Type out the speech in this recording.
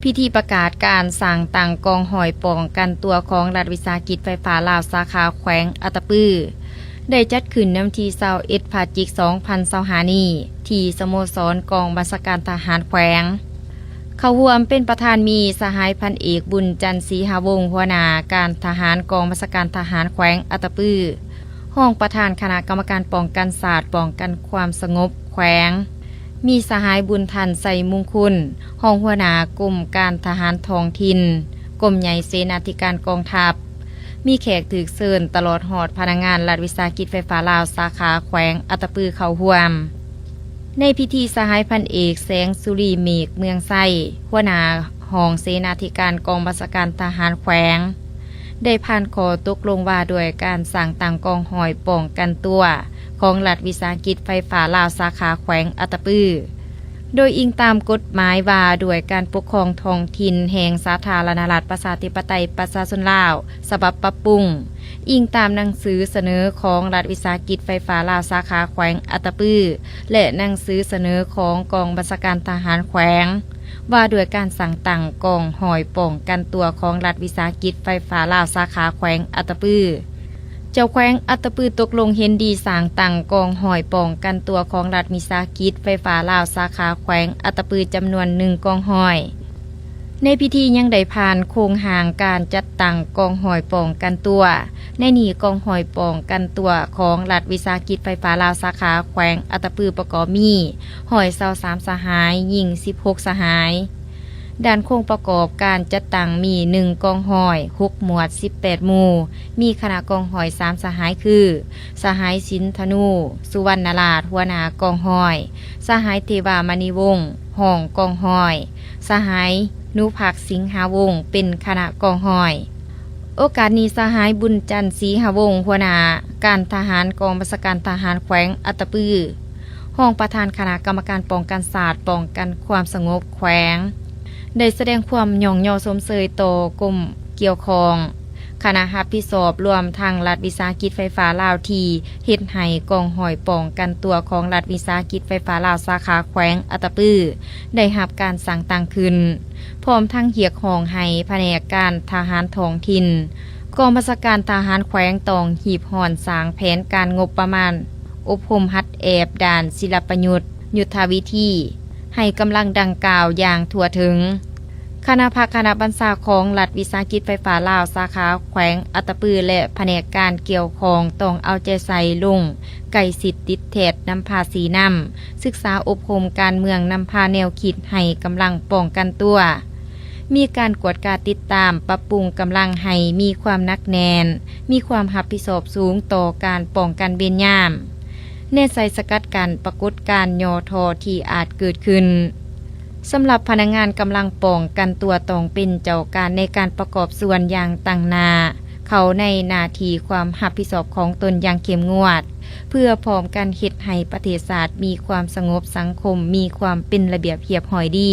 ພິທີປະກາດການສ້າງຕັ້ງກອງຮ້ອຍປ້ອງກັນຕົວຂອງລັດວິສາຫະກິດໄຟຟ້າລາວສາຂາແຂວງອັດຕະປື ໄດ້ຈັດຂຶ້ນໃນວັນທີຊາວເອັດ ພະຈິກ ສອງພັນຊາວຫ້ານີ້ ທີ່ສະໂມສອນກອງບັນຊາການທະຫານແຂວງ. ເຂົ້າຮ່ວມເປັນປະທານມີສະຫາຍພັນເອກ ບຸນຈັນ ສີຫະວົງ ຫົວໜ້າການທະຫານກອງບັນຊາການທະຫານແຂວງອັດຕະປື, ຮອງປະທານຄະນະກຳມະການປ້ອງກັນຊາດ ປ້ອງກັນຄວາມສະຫງົບແຂວງ, ມີສະຫາຍ ບຸນທັນ ໄຊມຸງຄຸນ ຮອງຫົວໜ້າກົມການທະຫານທ້ອງຖິ່ນ, ກົມໃຫຍ່ເສນາທິການກອງທັບ, ມີແຂກຖືກເຊີນ ຕະຫຼອດຮອດພະນັກງານລັດວິສາຫະກິດໄຟຟ້າລາວສາຂາແຂວງອັດຕະປືເຂົ້າຮ່ວມ. ໃນພິທີ ສະຫາຍພັນເອກ ແສງສຸລີ ເມກເມືອງໄຊ ຫົວໜ້າຫ້ອງເສນາທິການກອງບັນຊາການທະຫານແຂວງ ໄດ້ຜ່ານຂໍ້ຕົກລົງວ່າດ້ວຍການສ້າງຕັ້ງກອງຮ້ອຍປ້ອງກັນຕົວຂອງລັດວິສາຫະກິດໄຟຟ້າລາວສາຂາແຂວງອັດຕະປື ໂດຍອີງຕາມກົດໝາຍວ່າດ້ວຍການປົກຄອງທ້ອງຖິ່ນແຫ່ງສາທາລະນະລັດ ປະຊາທິປະໄຕ ປະຊາຊົນລາວ ສະບັບປັບປຸງ, ອີງຕາມໜັງສືສະເໜີຂອງລັດວິສາຫະກິດໄຟຟ້າລາວສາຂາແຂວງອັດຕະປື ແລະ ໜັງສືສະເໜີຂອງກອງບັນຊາການທະຫານແຂວງ ວ່າດ້ວຍການສ້າງຕັ້ງກອງຮ້ອຍປ້ອງກັນຕົວຂອງລັດວິສາຫະກິດໄຟຟ້າລາວສາຂາແຂວງອັດຕະປື. ເຈົ້າແຂວງອັດຕະປືຕົກລົງເຫັນດີສ້າງຕັ້ງກອງຮ້ອຍປ້ອງກັນຕົວຂອງລັດວິສາຫະກິດໄຟຟ້າລາວສາຂາແຂວງອັດຕະປືຈຳນວນໜຶ່ງກອງຮ້ອຍ. ໃນພິທີຍັງໄດ້ຜ່ານໂຄງຮ່າງການຈັດຕັ້ງກອງຮ້ອຍປ້ອງກັນຕົວ. ໃນນີ້ກອງຮ້ອຍປ້ອງກັນຕົວຂອງລັດວິສາຫະກິດໄຟຟ້າລາວສາຂາແຂວງອັດຕະປືປະກອບມີ ຮ້ອຍຊາວສາມສະຫາຍ, ຍິງສິບຫົກສະຫາຍ. ດ້ານໂຄງປະກອບການຈັດຕັ້ງມີ ໜຶ່ງກອງຮ້ອຍ, ຫົກໝວດ, ສິບແປດໝູ່, ມີຄະນະກອງຮ້ອຍສາມສະຫາຍຄື ສະຫາຍ ສິນທະນູ ສຸວັນນະລາດ ຫົວໜ້າກອງຮ້ອຍ, ສະຫາຍ ເທວາມະນີວົງ ຮອງກອງຮ້ອຍ, ສະຫາຍ ນຸພັກ ສິງຫາວົງ ເປັນຄະນະກອງຮ້ອຍ. ໂອກາດນີ້ ສະຫາຍ ບຸນຈັນ ສີຫະວົງ ຫົວໜ້າການທະຫານກອງບັນຊາການທະຫານແຂວງອັດຕະປື ຮອງປະທານຄະນະກຳມະການປ້ອງກັນຊາດ ປ້ອງກັນຄວາມສະຫງົບແຂວງ ໄດ້ສະແດງຄວາມຍ້ອງຍໍຊົມເຊີຍຕໍ່ກົມກ່ຽວຂ້ອງ, ຄະນະຮັບຜິດຊອບ ລວມທັງລັດວິສາຫະກິດໄຟຟ້າລາວ ທີ່ເຮັດໃຫ້ກອງຮ້ອຍປ້ອງກັນຕົວຂອງລັດວິສາຫະກິດໄຟຟ້າລາວສາຂາແຂວງອັດຕະປື ໄດ້ຮັບການສ້າງຕັ້ງຂຶ້ນ, ພ້ອມທັງຮຽກຮ້ອງໃຫ້ພະແນກການທະຫານທ້ອງຖິ່ນ, ກອງບັນຊາການທະຫານແຂວງ ຕ້ອງຮີບຮ້ອນສ້າງແຜນການງົບປະມານອົບຮົມຫັດແອບດ້ານສິລະປະຍຸດ, ຍຸດທະວິທີ ໃຫ້ກຳລັງດັ່ງກ່າວຢ່າງທົ່ວເຖິງ. ຄະນະພັກຄະນະບັນຊາຂອງລັດວິສາຫະກິດໄຟຟ້າລາວສາຂາແຂວງອັດຕະປື ແລະ ພະແນກການກ່ຽວຂ້ອງ ຕ້ອງເອົາໃຈໃສ່ລົງໃກ້ຊິດຕິດແທດນຳພາຊີ້ນຳ, ສຶກສາອົບຮົມການເມືອງ, ນຳພາແນວຄິດໃຫ້ກຳລັງປ້ອງກັນຕົວ, ມີການກວດກາຕິດຕາມ, ປັບປຸງກຳລັງໃຫ້ມີຄວາມໜັກແໜ້ນ, ມີຄວາມຮັບຜິດຊອບສູງຕໍ່ການປ້ອງກັນເວນຍາມ, ແນໃສ່ສະກັດກັ້ນປາກົດການຫຍໍ້ທໍ້ທີ່ອາດເກີດຂຶ້ນ. ສຳລັບພະນັກງານກຳລັງປ້ອງກັນຕົວ ຕ້ອງເປັນເຈົ້າການໃນການປະກອບສ່ວນຢ່າງຕັ້ງໜ້າເຂົ້າໃນໜ້າທີ່ຄວາມຮັບຜິດຊອບຂອງຕົນຢ່າງເຂັ້ມງວດ, ເພື່ອພ້ອມກັນເຮັດໃຫ້ປະເທດຊາດມີຄວາມສະຫງົບ, ສັງຄົມມີຄວາມເປັນລະບຽບຮຽບຮ້ອຍດີ.